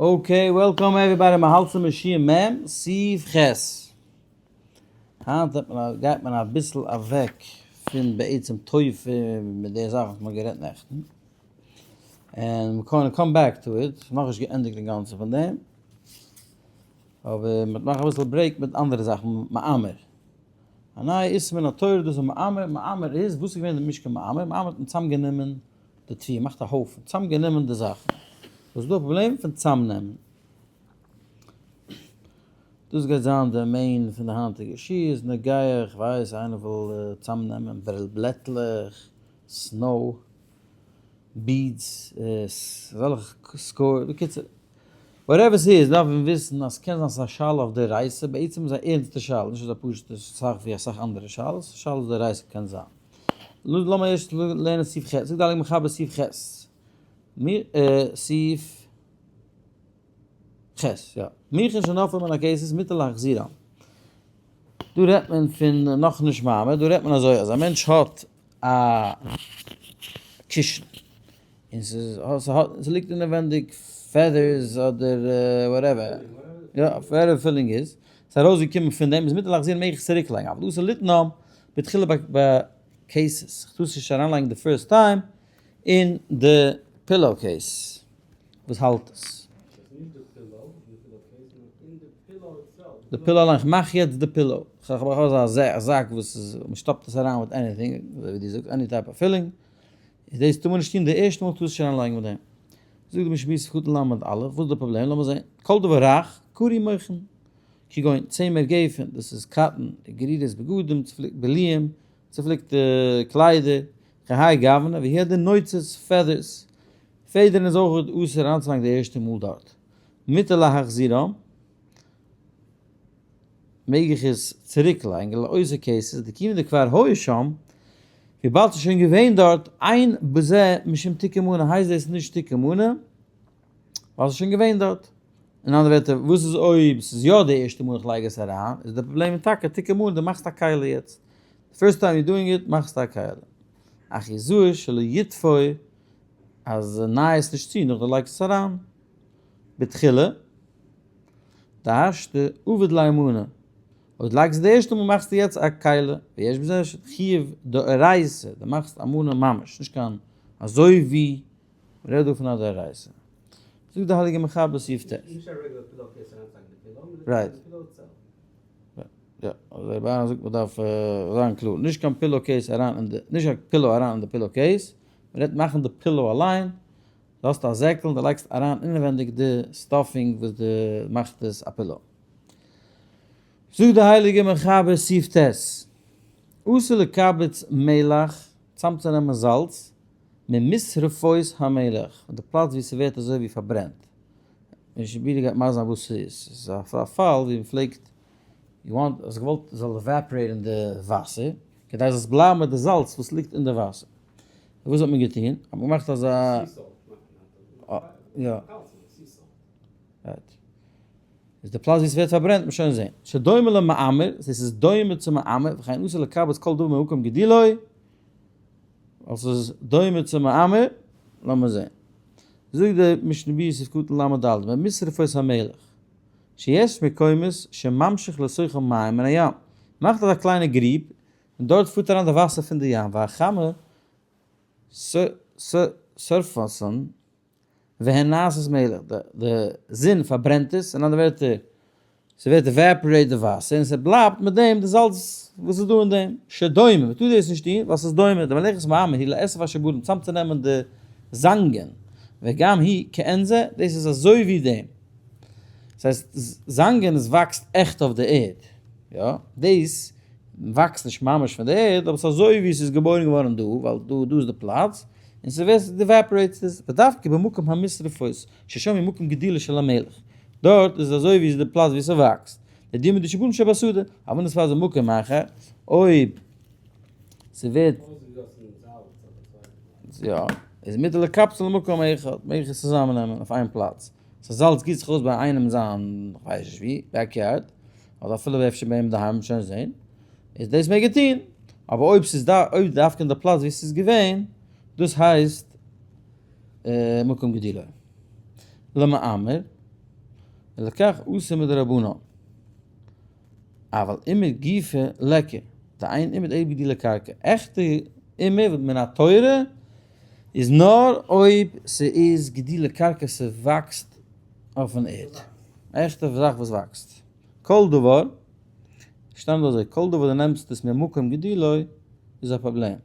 Okay, welcome everybody, מען האלט צום שיעור מ', סעיף ח'. היינט גייט מען אביסל אוועק פון בעצם תופעה מיט די זאך וואס מען האט גערעדט נעכטן. און מען קען come back to it, נאכנישט געענדיגט אינגאנצן פון דעם. אבער מען וועט מאכן אביסל break מיט אנדערע זאכן, מאמר. א נייע איסור מן התורה דאס איז מאמר, מאמר איז, וואס איז געווען די משכן מאמר? מאמר האט מען צוזאמגענומען די תבואה, מאכט א הויפן, צוזאמגענומען די זאכן. דאס איז דא א פראבלעם פון צוזאמנעמען. דאס גייט זיין די main פון די היינטיגע שיעור, איז נוגע, איך ווייס איינער וויל צוזאמנעמען בלעטלעך, snow, beads, אזעלכע סקור, בקיצור, whatever ס'איז דארף מען וויסן אז ס'קען זיין ס'איז א שאלה אויף דאורייתא, בעצם איז א ערנסטע שאלה, נישט אזא פשוט'ע זאך ווי אסאך אנדערע שאלות, שאלה דאורייתא קען זיין. לאמיר ערשט לערנען סעיף ח', זאגט די הייליגע מחבר סעיף ח', סעיף ח', יא, מוכין שנפלו מן הכסת מותר להחזירם. דא רעדט מען פון נאכנישט מאמר, דא רעדט מען אזוי אז א מענטש האט א קישן, און ס'ליגט אינעווענדיג feathers אדער whatever, יא, whatever filling איז, ס'איז ארויסגעקומען פון דעם, איז מותר להחזירם מעג איך עס צוריק לייגן, אבל אסור ליתנם בתחילה בכסת, איך טאר עס נישט אריינלייגן די first time אין די pillow case וואס האלט עס. די pillow אליין, כ'מאך יעצט די pillow, כ'האב אזא זאק וואס איז, מ'שטאפט עס אריין מיט anything, אזוי ווי דו זאגסט, any type of filling, איז דאס טאר מען נישט טון די ערשטע מאל טארסט נישט אריינלייגן מיט דעם. זאגט די משנה ברורה סעיף קטן ל' א', וואס איז די פראבלעם? לאמיר זען, כל דבר רך, קרוי מוכין, כגון צמר גפן, דאס איז cotton, גרירות בגדים, צופליקט בלויים, צופליקטע קליידער, כהאי גוונא, והוא הדין נוצות, feathers, פעדערן איז אויך אסור אריינצולייגן די ערשטע מאל דארט. מותר להחזירם, מעג איך עס צוריק לייגן לאותו כסת, דכיון דכבר היה שם, וויבאלד ס'איז שוין געווען דארט, אין בזה משום תיקון מנה הייסט דאס נישט תיקון מנה, ווייל ס'איז שוין געווען דארט. אין אנדערע ווערטער, וואס איז אויב ס'איז יא די ערשטע מאל איך לייג עס אריין, איז די פראבלעם טאקע תיקון מנה, דו מאכסט א כלי יעצט, די first time you doing it מאכסטו א כלי. אך יזהר שלא יטפוי אז ניי עס נישט צו נאך דו לייגסט עס אריין בתחילה. דהשתא עביד ליה מנה, אויב דו לייגסט די ערשטע מאל מאכסטו יעצט א כלי, ויש בזה חיוב דאורייתא, דו מאכסט א מנה ממש, נישט קיין אזוי ווי מ'רעדט דא פון א דאורייתא. זאגט די הייליגע מחבר סעיף ט'. נישט א רעגולער pillow case אריינצולייגן די pillow, מ'רעדט right. פון די pillow itself. יא, אזוי רבי אהרן זאגט מ'דארף זיין קלאר, נישט קיין pillow case אריין אין די, נישט א pillow אריין אין די pillow case, מ'רעדט מאכן די pillow אליין, דו האסט א זעקל און דו לייגסט אריין אינעווענדיג די stuffing וואס די מאכט עס א pillow. זאגט די הייליגע מחבר סעיף ט', אסור לקבץ מלח, צאמצונעמען זאלץ, ממשרפות המלח, פון די פלאץ ווי ס'ווערט אזוי ווי פארברענט. משנה ברורה גייט מסביר זיין וואס ס'איז, ס'איז א פאל ווי מ'פלעגט, you want, האסט געוואלט ס'זאל evaporate ן די וואסער, כדי זאלסט בלייבן מיט די זאלץ וואס ליגט אין די וואסער. וואס האט מען געטון? האט מען געמאכט אזא. יא. right. איז די פלאץ ווי עס ווערט פארברענט, מ'וועט שוין זען. שדומה למעמר, עס איז דומה צו מעמר, וכן אסור לקבץ כל דבר ממקום גידולו, ווייל עס איז דומה צו מעמר, לאמיר זען. זאגט די משנה ברורה סעיף קטן ל' ד', ממשרפות המלח, שיש מקומות שממשיך לתוכם מים מן הים, מאכט אזא קליינע גריב, און דארט פארט אריין די וואסער פון די ים, והחמה שורפתן והן נעשות מלח, די זון פארברענט עס, אין אנדערע ווערטער, ס'ווערט evaporate די וואסער און ס'בלייבט מיט דעם די זאלץ וואס איז דא אין דעם, שדומה, מ'טאר דאס נישט טון ווייל ס'איז דומה, דמלאכת מעמר היא לאסוף השבלים, צאמצונעמען די זאנגען, וגם היא כעין זה, דאס איז אזוי ווי דעם. דאס הייסט, זאנגען עס וואקסט עכט אויף די ערד, יא, דאס וואקסט נישט ממש פון די ערד, אבער ס'איז אזוי ווי עס איז געבוירן געווארן דא, ווייל דא דא איז די פלאץ, און ס'ווערט evaporate עס, ודווקא במקום המשרפות, ששם הוא מקום גידולו של המלח, דארט איז אזוי ווי איז די פלאץ ווי ס'וואקסט, די דומיא דשיבולים שבשדה, אבל נשרף במקום אחר, אויב ס'ווערט. יא, איז מותר לקבצן למקום אחד, מעג איך עס צוזאמענעמען אויף איין פלאץ. סא זאלץ גיסט זיך אויס ביי איינעם זיין כ'ווייס נישט ווי, backyard, אדער אפילו אפשר ביי אים אינדערהיים, שוין זעהן, איז דאס מעג ער טוהן, אבער אויב ס'איז דא, אויב דווקא אין די פלאץ ווי ס'איז געווען, דאס הייסט מקום גידולו. למאמר. ולכך אסור מדרבנן. אבל עומר גופא ליכא, דאין עומר אלא בגידולי קרקע. עכטע עומר מן התורה איז נאר אויב ס'איז גידולי קרקע ס'וואקסט אויפן ערד. עכטע זאך וואס וואקסט. כל דבר, שטאמט אזוי, כל דבר דו נעמסט עס ממקום גידולו איז א פראבלעם.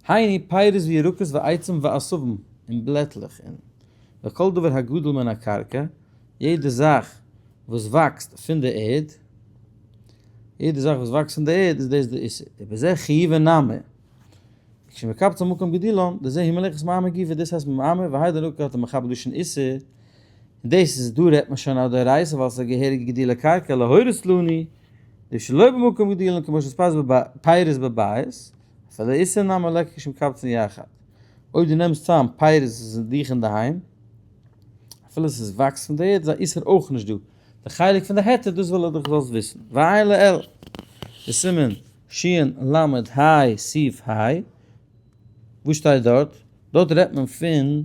היינו פירות וירקות ועצים ועשבים און בלעטלעך און וכל דבר הגדול מן הקרקע, יעדע זאך וואס וואקסט פון די ערד, יעדע זאך וואס וואקסט פון די ערד איז דאס די איסור, ובזה חיובא נמי, כשמקבצן ממקום גידולן, דזה היא מלאכת מעמר גופא, דאס הייסט מעמר, והאי דנקט האט ער מכבד לשון איסור, און דאס איז דא רעדט מען שוין א דאורייתא ווייל ס'איז א געהעריגע גידולי קרקע להורות לנו, דשלא במקום גידולן כמו שספז פירות בבית, אפילו איסור נמי ליכא כשמקבצן יחד. אויב דו נעמסט צאם פירות וואס איז דיך אינדערהיים, אפילו עס איז וואקסט פון די ערד איז א איסור אויך נישט דא. די חלק פון די היתר דאס וויל איך דיך זאלסט וויסן. ועיין לעיל, די סימן שין למד היי סעיף היי, וואס שטייט דארט? דארט רעדט מען פון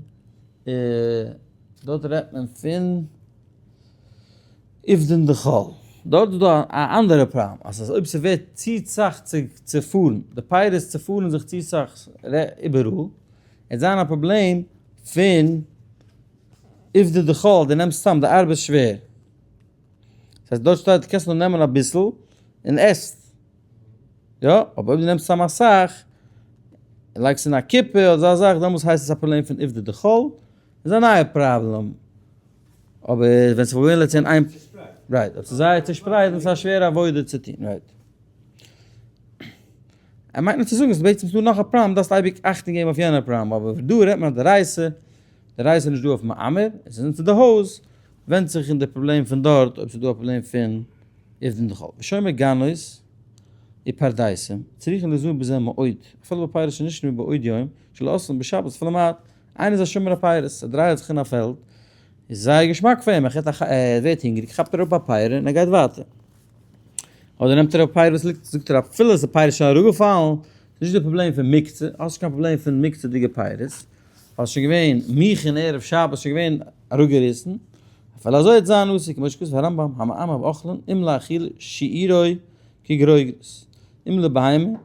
דארט רעדט מען פון עובדין דחול. דארט איז דא א אנדערע פראבלעם, אז אויב ס'ווערט צו סאך צופארן, די פירות צופארן זיך צו סאך איבעראל, וועט זיין א פראבלעם פון עובדא דחול, דו נעמסט צאם, די ארבעט איז שווער. דאס הייסט דארט שטייט דו קענסט נאר נעמען אביסל און עסט. יא, אבער אויב דו נעמסט צאם אסאך, און לייגסט אין א קופה אדער אזא זאך, דעמאלטס הייסט עס א פראבלעם פון עובדא דחול, איז א נייע פראבלעם. אבער ווען ס'וואלט געווען let's say איין, right, אויב ס'איז זייער צושפרייט דאן איז א שווערע עבודה צו טון, right. ער מיינט נאר צו זאגן אז בעצם איז דא נאך א פראבלעם, דארפסט אייביג אכטונג געבן אויף יענע פראבלעם, אבער דא רעדט מען א דאורייתא, דאורייתא איז נישט דא אויף מעמר, עס איז אונטער די הויז, ווענדט זיך אין די פראבלעם פון דארט, אויב ס'איז דא א פראבלעם פון עובדין דחול. ושומר גנות ופרדסים, צריכין ליזהר בזה מאוד, אפילו בפירות שנשנו מבעוד יום, שלא עשאן בשבת אפילו מעט, איינער איז א שומר הפירות, ער דרייעט זיך אין א פעלד, איז זייער געשמאק פאר אים, ער ווערט הונגעריג, כאפט ער אראפ א פרי און ער גייט ווייטער. אדער נעמט ער א פרי וואס ליגט, זאגט ער אפילו איז די פרי שוין אראפגעפאלן, איז נישט די פראבלעם פון מוקצה, האסט נישט קיין פראבלעם פון מוקצה'דיגע פירות, ווייל ס'איז שוין געווען מוכן ערב שבת, שוין געווען אראפגעריסן, אפילו אזוי וועט זיין אסור, כמו שכתב הרמב ם, המעמר באוכלין, אם לאכילה שיעורו כגרוגרת, אם לבהמה,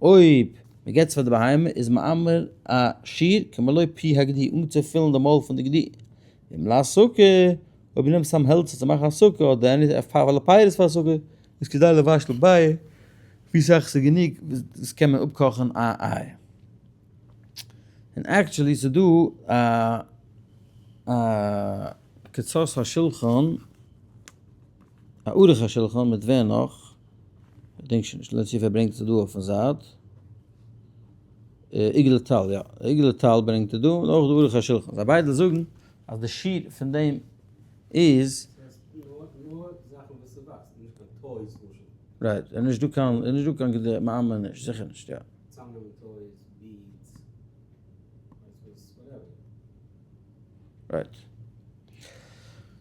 אויב מען געבט עס פאר די בהמה איז מעמר א שיעור כמלוא פי הגדי, אנצופילן די מויל פון די גדי, ואם להסקה, אויב דו נעמסט סתם העלצער צו מאכן א סוכה אדער any פאר פירות פאר א סוכה, איז כדי לבשל ביעא, ווי סאך ס'איז גענוג דאס קען מען אפקאכן א איי. און actually ס'איז דא א א קצות השולחן, א ערוך השולחן מיט ווער נאך? כ'דענק שוין נישט, let's see אויב ער ברענגט עס דא אויפן זייט. אגלי טל, יא, אגלי טל ברענגט ער דא, און אויך די ערוך השולחן. זיי ביידע זאגן אז די שיעור פון דעם איז. right, איז נישט דא קיין, איז נישט דא קיין גדר מאמר נישט, זיכער נישט, יא. right.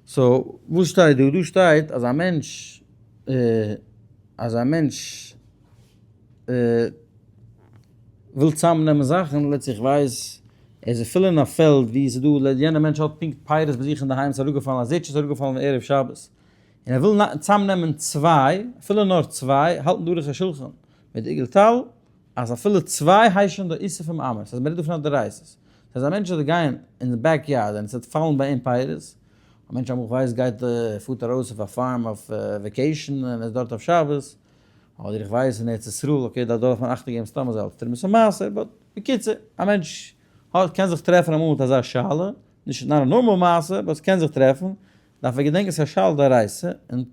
so, וואס שטייט דא? דא שטייט אז א מענטש, אז א מענטש וויל צוזאמנעמען זאכן, let's איך ווייס, ער איז אפילו אין א פעלד ווי עס איז דא, יענער מענטש האט פונקט פירות ביי זיך אינדערהיים, עס איז אראפגעפאלן, א זיטש איז אראפגעפאלן ערב שבת, און ער וויל צוזאמנעמען צוויי, אפילו נאר צוויי, האלטן די ערוך השולחן מיט עיגול טל, אז אפילו צוויי הייסט שוין די איסור פון מעמר, ס'הייסט מ'רעדט דא פון א דאורייתא. ס'הייסט א מענטש זאל גיין אין די back yard און ס'וועט פאלן ביי אים פירות, א מענטש אמאל כ'ווייס גייט פארט ארויס אויף א farm אויף vacation און איז דארט אויף שבת, אדער איך ווייס אין ארץ ישראל, okay דארט דארף מען אכטונג געבן סתם אזוי אלס תרומת ומעשר, but בקיצור, א מענטש האט קען זיך טרעפן אמאל מיט אזא שאלה, נישט נאר א נארמאל מעשה, but ס'קען זיך טרעפן, דארף ער געדענקען ס'איז א שאלה דאורייתא, און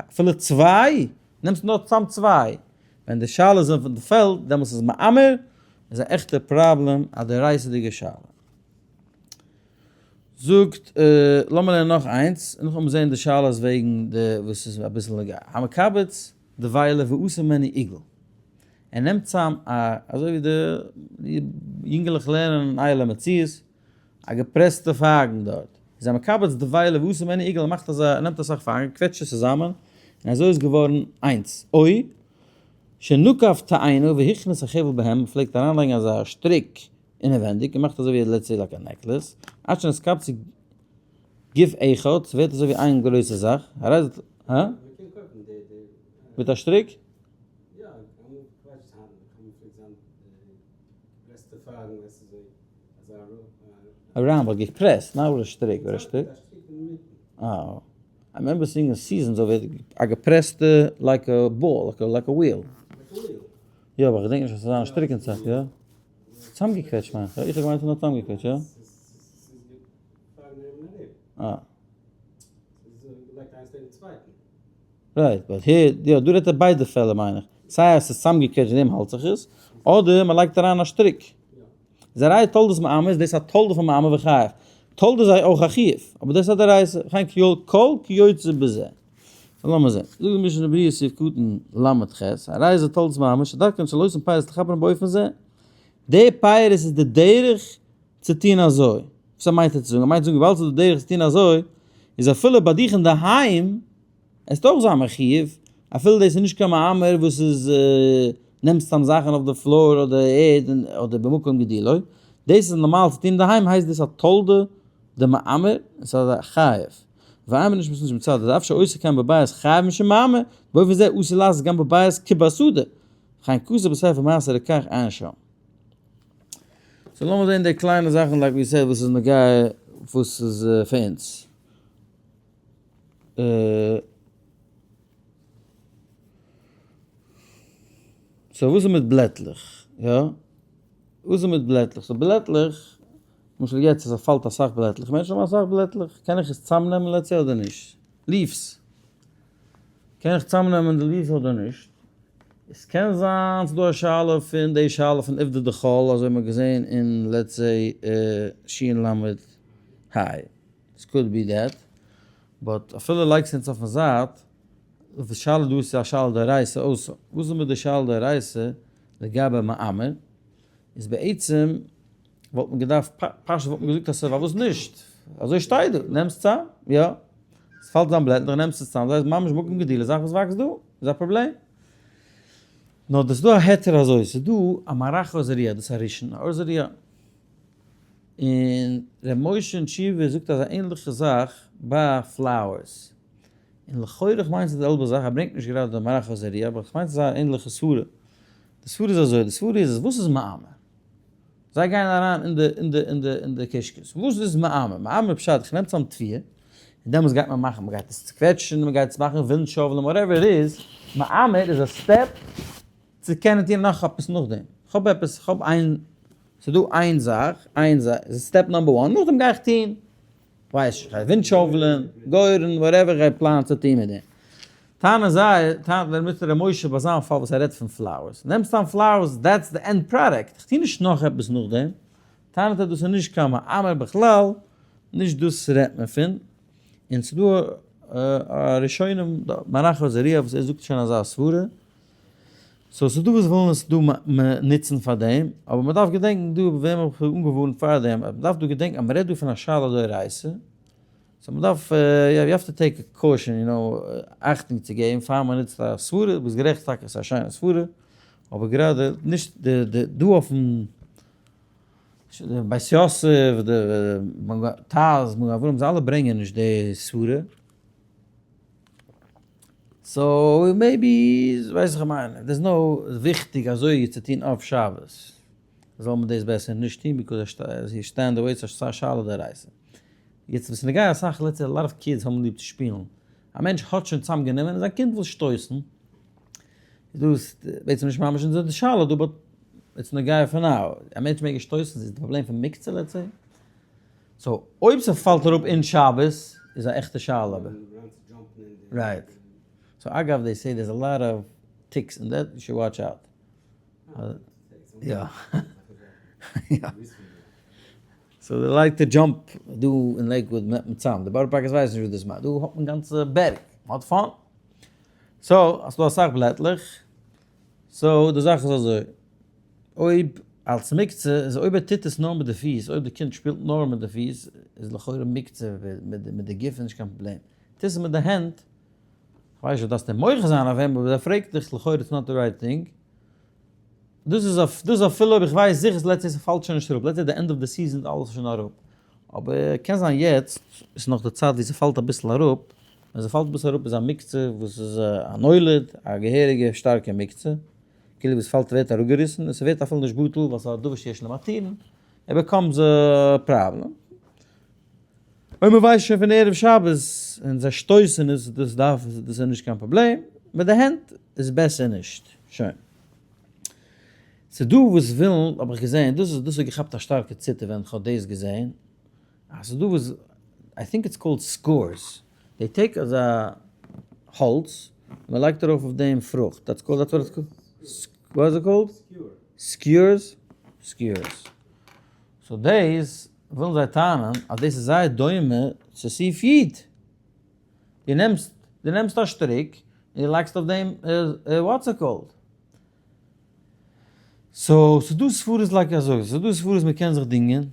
אפילו צוויי, נעמסט נאר צאם צוויי, ווען די שאלה איז אויף די פעלד, דעמאלס איז מעמר, איז א עכטע פראבלעם, א דאורייתא'דיגע שאלה. זאגט, לאמיר לערנען נאך איינס, און נאכדעם זעהן די שאלות וועגן די וואס איז אביסל נוגע. המקבץ דבילה ועושה ממנו עיגול. ער נעמט צאם א, אזוי ווי די יונגעלעך לערנען אין אלה המציאות, א געפרעסטע פייגן דארט. איז המקבץ דבילה ועושה ממנו עיגול, ער מאכט אזא, ער נעמט אסאך פייגן, קוועטשט עס צוזאמען, און אזוי איז געווארן איינס. או שנקב תאנה והכניס החבל בהם, מען פלעגט אריינלייגן אזא שטריק אינעווענדיג, געמאכט אזוי ווי let's say like א necklace, עד שנתקבצו. גוף אחד, ס'ווערט אזוי ווי איין גרויסע זאך, הרי זה, הא? מ'קען קויפן די די. מיט א שטריק? יא, אמאל כ'ווייס נישט היינט, אמאל פלעגט זיין די גרעסטע פארן ווייסט אזוי אזא א round but געפרעסט, not with a שטריק, with a שטריק? א שטריק אינמיטן. אה, I remember seeing in seasons of it, א געפרעסטע like a ball, like a wheel. Like a wheel. יא, אבער כ'געדענק נישט אז ס'איז זיין א שטריק אין צייט, יא? צוזאמגעקוועטשט מיין איך, איך האב געמיינט ס'איז נאר צוזאמגעקוועטשט, יא? ס'איז געפארן ארום און ארום. אה. ס'איז געלייגט איינס נעבן צווייטן. Right, but here, יא, דא רעדט ער ביידע פעלער מיין איך. סיי אז ס'איז צוזאמגעקוועטשט אין דעם האלט זיך עס, אדער מ'לייגט אריין א שטריק. איז א ראיה תולדות מאמר, איז דאס א תולדה פון מאמר וחייב. תולדה איז אויך א חיוב, אבער דאס איז א דאורייתא, וכן כל כיוצא בזה. So לאמיר זען. זאגט די משנה ברורה סעיף קטן ל"ח, הרי זה תולדות מאמר, שדרכן של עושין פירות לחברן באופן זה. די פירות איז די דרך צו טון אזוי. וואס ער מיינט ער צו זאגן? ער מיינט צו זאגן וויבאלד ס'איז די דרך צו טון אזוי, איז אפילו ביי דיך אינדערהיים, עס אויך זיין מחיוב, אפילו דאס איז נישט קיין מאמר וואס איז נעמט סתם זאכן אויף די floor אדער ערד אדער במקום גידולו, דאס איז נארמאל צו טון אינדערהיים הייסט דאס א תולדה דמאמר און ס'איז א חיוב. ואין נישט מס' מצד אז אף שעושה כן בבית חייב משום מאמר, באופן זה אסור לעשות גם בבית כבשדה, וכן כתוב בספר מעשה רוקח עיין שם. So לאמיר זעהן די קליינע זאכן like we said וואס איז נוגע וואס איז פאר אונז. So וואס איז מיט בלעטלעך? יא? וואס איז מיט בלעטלעך? So בלעטלעך, למשל יעצט אז עס פאלט אסאך בלעטלעך, מענטשן האבן אסאך בלעטלעך, קען איך עס צאמנעמען let's say אדער נישט? Leaves. קען איך צאמנעמען די leaves אדער נישט? עס קען זיין ס'דא א שאלה פון די שאלה פון עובדא דחול אזוי האט מען געזען אין let's say שין למד היי. עס could be that. But אפילו לייגסט אונז אויפן זייט, די שאלה דא איז א שאלה דאורייתא אויסער. וואס איז מיט די שאלה דאורייתא לגבי מאמר? איז בעצם וואלט מען געדארפט פשוט וואלט מען געזאגט אז ס'פארוואס נישט? אזוי שטייט דא, נעמסט צאם, יא. ס'פאלט זיין בלעטלעך נעמסט עס צאם, זיי איז ממש מקום גדילה, זאך וואס וואקסט דא, איז א פראבלעם. נאר דאס איז דא א היתר אזוי, ס'איז דא א מהר"ח אור זרוע, דאס איז א ראשון, א אור זרוע. און ר' משה אין תשובה זאגט אזא ענליכע זאך ביי flowers. און לכאורה איך מיין ס'איז די זעלבע זאך, ער ברענגט נישט גראדע די מהר"ח אור זרוע, אבער איך מיין ס'איז א ענליכע סברה. די סברה איז אזוי, די סברה איז אז וואס איז מאמר? זיי גייען אריין אין די אין די אין די אין די קישקעס. וואס איז מאמר? מאמר פשט איך נעם צאם תבואה, און דעמאלטס גייט מען מאכן, מ'גייט עס צוקוועטשן, מ'גייט עס מאכן ווינטשאוולען, whatever it is, מאמר איז א step צו קענען טון נאך עפעס נאכדעם. כ'האב עפעס, כ'האב איין, ס'איז דא איין זאך, איין זאך, איז step number one, נאכדעם גיי איך טון, ווייס איך, כ'גיי ווינטשאוולען, גורן, whatever איך גיי פלאנען צו טון מיט דעם. טענה'ן זיי, טענה'ט דער מיסטער ר' משה ביי זיין פאל וואס ער רעדט פון flowers, נעם סתם flowers, that's the end product, איך טו נישט נאך עפעס נאכדעם, טענה'ט ער דאס איז נישט קיין מאמר בכלל, נישט דאס רעדט מען פון, און ס'דא א ראשונים, מהר"ח אור זרוע וואס ער זאגט שוין אזא סברה, So ס'דא וואס ווילן עס דא נוצן פאר דעם, אבער מ'דארף געדענקן דא, וועם האב איך אנגעווארנט פאר דעם, אז מ'דארף דא געדענקן אז מ'רעדט דא פון א שאלה דאורייתא, so מ'דארף, you have to take caution, you know, אכטונג צו געבן פאר מ'נוצט א סברה, ביסט גערעכט טאקע ס'איז א שיינע סברה, אבער גראדע נישט די די דא אויפן בית יוסף, די ט"ז, מגן אברהם, זיי אלע ברענגען נישט די סברה. So maybe, ווייס איך מיין, דאס איז נאר וויכטיג אזוי צו טון אויף שבת, זאל מען דאס בעסער נישט טון because זי שטייען די וועי ס'איז א שאלה דאורייתא. יעצט וואס נוגע אסאך let's say a lot of kids האבן ליב צו שפילן, א מענטש האט שוין צאם גענומען און זיין קינד וויל שטויסן, איז דאס בעצם נישט ממש אונזער די שאלה דא but it's נוגע for now, א מענטש מעג שטויסן איז די פראבלעם פון מוקצה let's say? So אויב ס'פאלט אראפ אין שבת איז א עכטע שאלה אבער. Right. So אגב they say there's a lot of ticks in that, you should watch out. יא. יא. So they like to jump דא אין לעיקוואוד נעמט מען צאם, די בארא פארקערס ווייסן נישט וואס דאס מיינט, דא האט מען גאנצע בערג, מען האט fun. So האסט דא אסאך בלעטלעך, so די זאך איז אזוי, אויב אלס מוקצה איז אויב ער טוט עס נאר מיט די פיס, אויב די קינד שפילט נאר מיט די פיס איז לכאורה מוקצה מיט די גוף איז נישט קיין פראבלעם, טוט עס מיט די הענט, כ'ווייס נישט דארפסט אים מוחה זיין אויף אים אבער ער פרעגט דיך לכאורה it's not the right thing, דאס איז דאס אפילו אויב איך ווייס זיכער let's say ס'פאלט שוין נישט אראפ, let's say די end of the season אלעס איז שוין אראפ. אבער קען זיין יעצט איז נאך די צייט ווי ס'פאלט אביסל אראפ, ווען ס'פאלט אביסל אראפ איז א מוקצה וואס איז א נולד, א געהעריגע שטארקע מוקצה, כאילו וואס פאלט ווערט אראפגעריסן און ס'ווערט אפילו נישט בטל ווייל ס'איז א דבר שיש לו מתירין, it becomes a problem. אויב מ'ווייסט שוין פון ערב שבת און זיי שטויסן עס, דאס דארף, דאס איז נישט קיין פראבלעם, מיט די הענט איז בעסער נישט. שוין. ס'דא וואס ווילן, האב איך געזען, דאס איז, דאס האט געכאפט א שטארקע ציטער ווען כ'האב דאס געזען, אז ס'דא וואס, I think it's called skewers, they take אזא האלץ, און מ'לייגט ארויף אויף דעם פרוכט, that's called, that's what it's called? What is it called? Skewers? Skewers. So דאס ווילן זיי טענה'ן אז דאס איז זייער דומה צו סעיף י'. דו נעמסט, דו נעמסט א שטריק און דו לייגסט אויף דעם what's it called. So ס'דא סברות like אזוי, ס'דא סברות מ'קען זיך דינגען,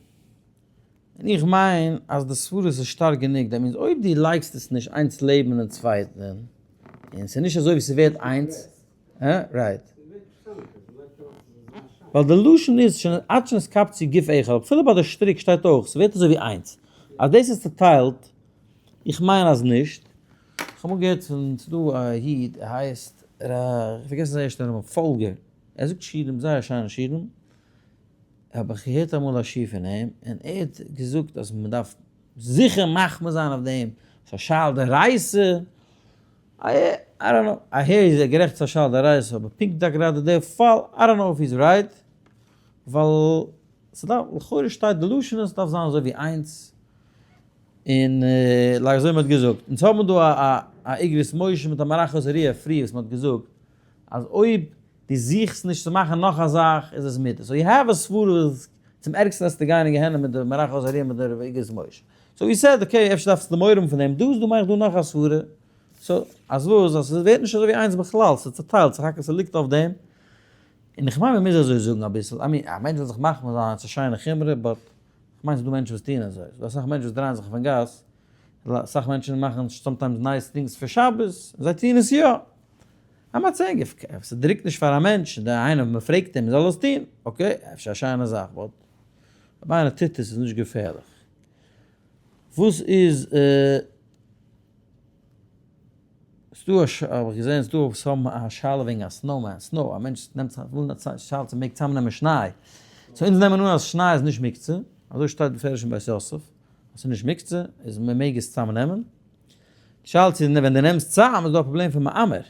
און איך מיין אז די סברות איז שטארק גענוג, that means אויב דו לייגסט עס נישט איינס לעבן דעם צווייטן, און ס'איז נישט אזוי ווי ס'ווערט איינס, הא? Right. ווייל די לשון איז שוין עד שנתקבצו גוף אחד, אפילו ביי די שטריק שטייט אויך, ס'ווערט אזוי ווי איינס. אז דאס איז צוטיילט, איך מיין אז נישט. איך האב אמאל געהערט פון, ס'איז דא א איד, ער הייסט ר', איך פארגעס זיין ערשטע נאמען, פאלגער, ער זאגט שיעורים, זייער שיינע שיעורים, האב איך געהערט אמאל א שיעור פון אים, און ער האט געזאגט אז מ'דארף זיכער מחמיר זיין אויף דעם, ס'איז א שאלה דאורייתא, I don't know, אהער איז ער גערעכט ס'איז א שאלה דאורייתא, אבער פונקט דא גראדע דער פאל, I don't know if he's right, ווייל ס'דארף, לכאורה שטייט די לשון אז ס'דארף זיין אזוי ווי איינס, און like אזוי מ'האט געזאגט, אונז האבן דא א א אגרות משה מיט א מערכת הראיה פריער וואס מ'האט געזאגט אז אויב דו זוכסט נישט צו מאכן נאך א זאך איז עס מותר, so you have a סברא וואס צום ערגסטן וועסטו גיין אין גיהנום מיט די מערכת הראיה מיט די אגרות משה. So he said okay אפשר דארפסטו מורא האבן פון דעם, דא איז דא מיין איך דא נאך א סברא, so אז וואס אז ס'ווערט נישט אזוי ווי איינס בכלל, ס'צוטיילט זיך, הכל ס'ליגט אויף דעם, און איך מיין מ'מוז אזוי זאגן אביסל, I mean א מענטש זאל זיך מחמיר זיין ס'איז א שיינע חומרא but כ'מיין ס'דא מענטשן וואס טוען אזוי, ס'דא אסאך מענטשן וואס דרייען זיך אויפן גאס, אסאך מענטשן מאכן sometimes nice things פאר שבת, און זיי טוען עס יא. I'm not saying if ס'דרוקט נישט פאר א מענטש, דהיינו מ'פרעגט אים ער זאל עס טון, okay, אפשר א שיינע זאך, but אויב איינער טוט עס איז נישט געפערליך. וואס איז ס'דא א ש האב איך געזען ס'דא וואס האבן א שאלה וועגן א snowman, snow, א מענטש נעמט זיך וויל א שאלה צו מ'מעג צאמנעמען שניי, so אונז נעמען אן אז שניי איז נישט מוקצה, אזוי שטייט בפירוש אין בית יוסף, אז ס'איז נישט מוקצה איז מ'מעג עס צאמנעמען, די שאלה צו ווען דו נעמסט צאם איז דא א פראבלעם פון מעמר,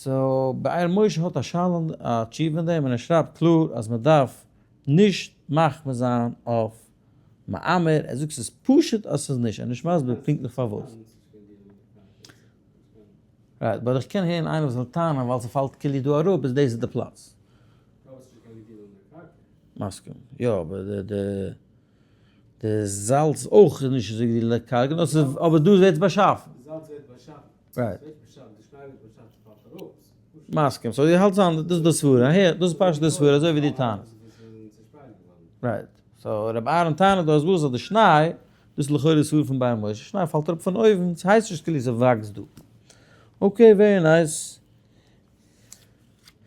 so באר משה האט א שאלה א תשובה אין דעם און ער שרייבט קלאר אז מ'דארף נישט מחמיר זיין אויף מעמר, ער זאגט ס'איז פשוט אז ס'איז נישט, ער איז נישט מסביר פונקטליך פארוואס. Right, but איך קען הערן איינער וואס זאל טענה'ן ווייל ס'פאלט כאילו דא אראפ איז דאס איז די פלאץ. מסכים. יא אבער די די די זאלץ אויך איז נישט אזוי ווי די קרקע, נאר ס'איז אבער דא ווערט עס באשאפן. די זאלץ ווערט באשאפן. Right. ס'ווערט באשאפן, די שניי ווערט באשאפן, ס'פאלט אראפ. מסכים. So דו האלטסט זיין דאס איז די סברה. הער, דאס איז פשוט די סברה אזוי ווי דו טענה'סט. Right. So רבי אהרן טענה'ט דא אז וואס אז די שניי, דאס איז לכאורה די סברא פון באר משה, שניי פאלט אראפ פון אויבן, ס'הייסט נישט כאילו ס'וואקסט דא. Okay, very nice.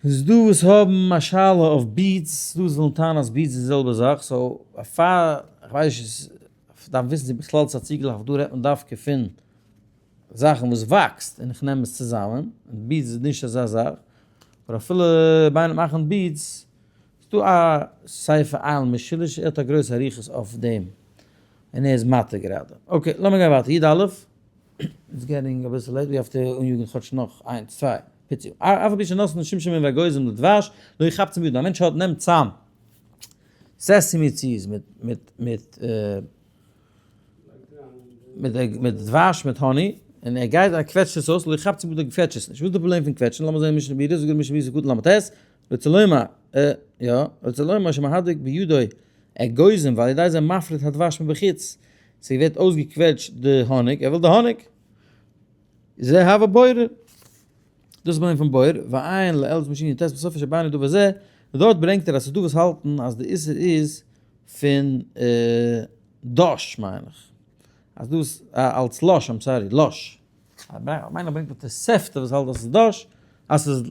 איז דא וואס האבן א שאלה אויף beads, ס'דא וואס ווילן טענה'ן אז beads איז די זעלבע זאך, so פאר, כ'ווייס נישט, דארף וויסן צו בכלל ס'איז א צוגלייך, דא רעדט מען דווקא פון זאכן וואס וואקסט און איך נעם עס צוזאמען, און beads איז נישט אזא זאך, אבער אפילו ביינער מאכן beads, ס'דא א ספר איל משולש ער האט א גרויס אריכות אויף דעם, און ער איז מתיר גראדע. Okay, לאמיר גיין ווייטער, יוד א', it's getting אביסל late, we have to אניאגן כאטש נאך איינס צוויי פיצי, אף על פי שנתנו שומשמין ואגוזים לדבש, לא יחפצם בידו, א מענטש האט נעמט צאם sesame seeds מיט מיט מיט מיט דבש מיט honey, און ער גייט און ער קוועטשט עס אויס, לא יחפצם בידו קוועטש עס נישט, וואס איז די פראבלעם פון קוועטשן, לאמיר זען משנה ברורה, זאגט די משנה ברורה סעיף קטן ל"ט, רוצה לומר, יא, רוצה לומר שמהדק בידו אגוזים ועל ידי זה מפריד הדבש מבחוץ, ס'ווערט אויסגעקוועטשט די האניג, ער וויל די האניג, זה הוה בורר, דאס איז פראבלעם פון בורר, ועיין לעיל משנה י"ט בסופו שבינו דבר זה, דארט ברענגט ער אז ס'איז דא וואס האלטן אז די איסור איז פון דש מיין איך, אז דאס אלס לש, I'm sorry, לש. מיין איך ברענגט א תוספתא וואס האלט אז ס'איז דש, אז ס'איז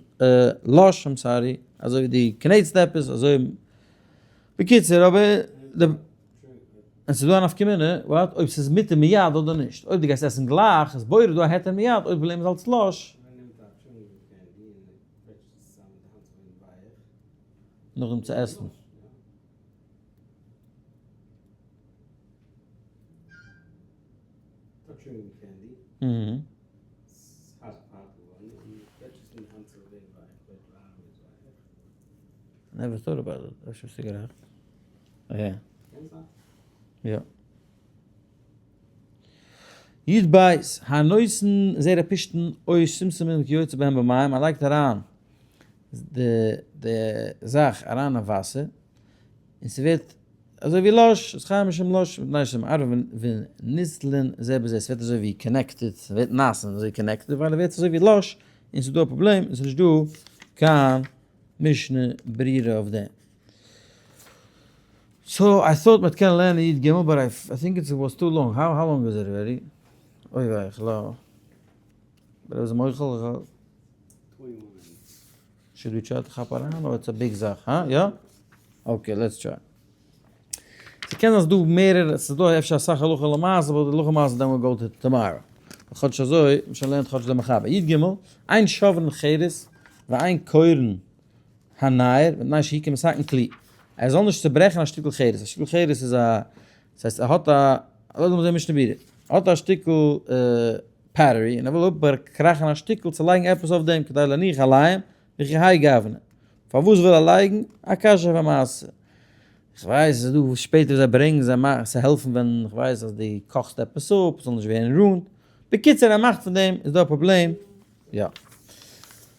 לש, I'm sorry, אזוי ווי דו קנעטסט עפעס, אזוי, בקיצור אבער די. און ס'איז דא א נפקא מינה, what? אויב ס'איז מותר מיד אדער נישט. אויב דו גייסט עסן גלייך, איז בורר דא א היתר מיד, אויב פראבלעם איז אלס לש. נאכדעם צו עסן. Never thought about it, אפשר ביסטו גערעכט. יא. יא. יוד בית, הנותן זרע פשתן או שומשמין וכיוצא בהם במים, ער לייגט אריין די די זאך אריין אין וואסער, און ס'ווערט אזוי ווי לש, איז חיים משום לש, מפני שמערב וניזלין זה בזה, ס'ווערט אזוי ווי connected, ס'ווערט נאס און אזוי connected, ווייל ווערט אזוי ווי לש, און ס'איז דא א פראבלעם, און ס'איז נישט דא קיין משנה ברירה אויף דעם. So I thought מ'וועט קענען לערנען יוד גימל but I think it was too long, how long is it already? אוי וויי איך לא. רבי איז מוחל איך should we try to כאפ אריין אדער it's a big זאך? הא? יא? Okay let's try. ס'קען זיין ס'דא מערערע, ס'איז דא אפשר אסאך הלכה למעשה but הלכה למעשה then we'll go to tomorrow. כאטש אזוי, מ'שוין לערנט כאטש די מחבר. יוד גימל, אין שוברין חרס ואין קורעין הנייר, מפני שהוא כמתקן כלי. ער זאל נישט צוברעכן א שטיקל חרס. א שטיקל חרס איז א, ס'הייסט ער האט א, לאמיר זען משנה ברורה. ער האט א שטיקל pottery און ער וויל אפקראכן א שטיקל צו לייגן עפעס אויף דעם כדי להניח עליהם וכי האי גוונא. פארוואס וויל ער לייגן? א קשיא אויף א מעשה. איך ווייס עס איז דא שפעטער זיי ברענגן זיי מאכן צו העלפן ווען איך ווייס אז דו קאכסט עפעס אפ ס'זאל נישט ווערן רונד. בקיצור ער מאכט פון דעם איז דא א פראבלעם. יא.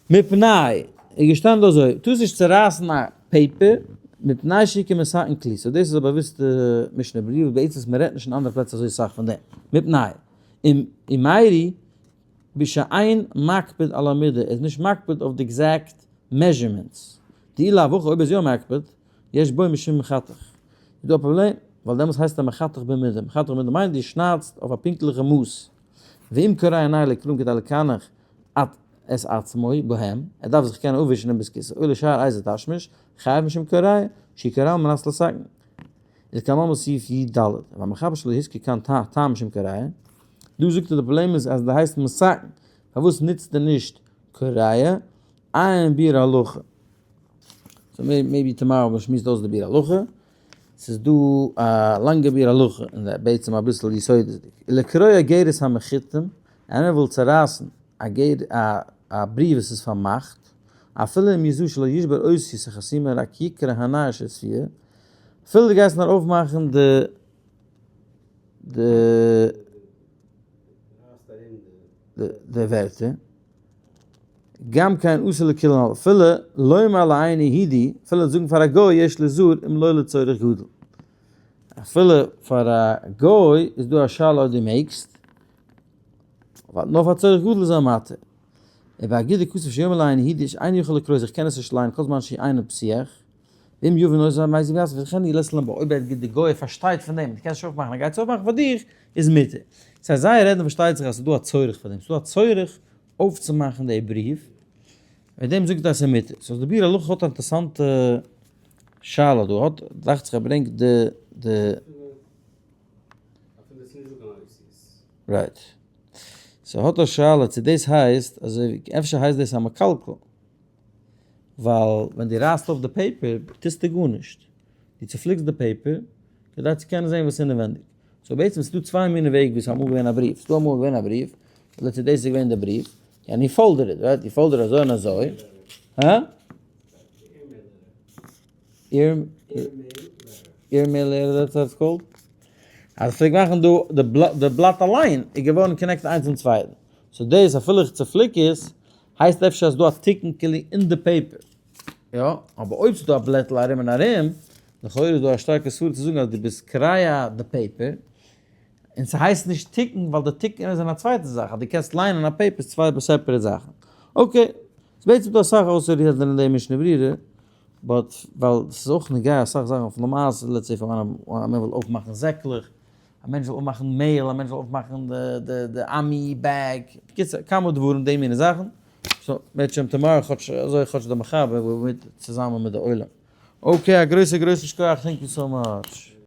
מפני, איז געשטאנען דא אזוי, טארסט נישט צורייסן א paper, מפני שהוא כמתקן כלי, so דאס איז א באוויסטע משנה ברורה, וואס בעצם מ'רעדט נישט אין אנדערע פלעצער אזוי סאך פון דעם. מפני, ומיירי, בשאין מקפיד על המידה, ער איז נישט מקפיד אויף די exact measurements. דאי לאו הכי, אויב ער איז יא מקפיד, יש בו משום מחתך. איז דא א פראבלעם, ווייל דעמאלטס הייסט ער מחתך במידה. מחתך במידה מיינט דו שניידסט אויף א פונקטליכע מאס. ואם קורע הנייר לקרעים כדי לקנח את את עצמו בהם, ער דארף זיך קענען אפווישן אין בית כסא, או לשאר איזה תשמיש, חייב משום קורע, שהוא קורע על מנת לתקן. איז כמאמר סעיף י ד, והמחבר שלא הזכיר כאן טעם משום קורע, דא זאגט ער די פראבלעם איז אז די הייסט מתקן, פארוואס נוצט ער נישט קורע, עיין ביאור הלכה. So maybe tomorrow מען שמועסט אויס די ביאור הלכה. ס'איז דא א לאנגע ביאור הלכה און בעצם אביסל יסודות'דיג. לקרוע איגרת המחותם, איינער וויל צערייסן א בריוו וואס איז פארמאכט, אפילו אם יזהר שלא ישבור אותיות החתימה רק יקרע הנייר שצבוע, אפילו דו גייסט נאר אויפמאכן די די די ווערטער. גם כן אסור לכולן אפילו לומר לאינו יהודי, אפילו זאגן פאר א גוי יש ליזהר אם לא לצורך גדול. אפילו פאר א גוי איז דא א שאלה אויב דו מעגסט, ווייל נאר פאר צורך גדול איז ער מתיר. ובאגודה כתוב שיאמר לאינו יהודי שאינו יכול לקרוא איך קען עס נישט ליינען כל זמן שאינו פתוח, ואם יבין אותו מייז יבין וכן ילעס להם אויב די גוי פארשטייט פון דעם, דו קענסט נישט אויפמאכן, ער גייט עס אויפמאכן פאר דיך, איז מותר. ס'הייסט זיי רעדן פארשטייט זיך אז ס'איז דא א צורך פאר דעם, ס'איז דא א צורך אויפצומאכן די בריוו, מיט דעם זאגט ער אז ס'איז מותר. So די ביאור הלכה האט א אינטערעסאנטע שאלה דא, האט דאכט זיך ער ברענגט די די. Right. So האט א שאלה צו דאס הייסט אזוי ווי אפשר הייסט דאס א מקלקל. ווייל ווען דו רייסט אויף די paper טוסטו גארנישט, דו צופליקסט די paper כדי צו קענען זען וואס איז אינעווענדיג. So בעצם ס'איז דא צוויי מיני וועג ווי ס'איז אמאל געווען א בריוו. ס'איז דא אמאל געווען א בריוו, let's say דאס איז געווען די בריוו, and he folded it, right? He folded אזוי און אזוי. הא? Airmail letter, that's what it's called? אז פלעגט מאכן דא די בלאט אליין איז געווארן connected איינס צום צווייטן. So דאס אפילו איך צופליק עס, הייסט אפשר אז דא א תיקון כלי אין די paper. יא, אבער אויב ס'איז דא א בלעטל ארום און ארום, לכאורה איז דא א שטארקע סברא צו זאגן אז דו ביסט קורע די paper, און ס'הייסט נישט תיקון ווייל די תיקון איז אין א צווייטע זאך, אז דו קענסט ליינען א paper איז צוויי separate זאכן. Okay, ס'איז בעצם דא אסאך אויסצורעדן אין די משנה ברורה, but ווייל ס'איז אויך נוגע אסאך זאכן אויף למעשה, let's say פאר א מענטש וויל אויפמאכן זעקלעך, א מענטש זאל אויפמאכן mail, א מענטש זאל אויפמאכן די עמי bag, בקיצור כמה דברים די מיני זאכן, so בעזהשם tomorrow כאטש אזוי כאטש די מחבר וועט מיט צוזאמען מיט די עולם. Okay א גרויסע גרויסן שכוח thank you so much.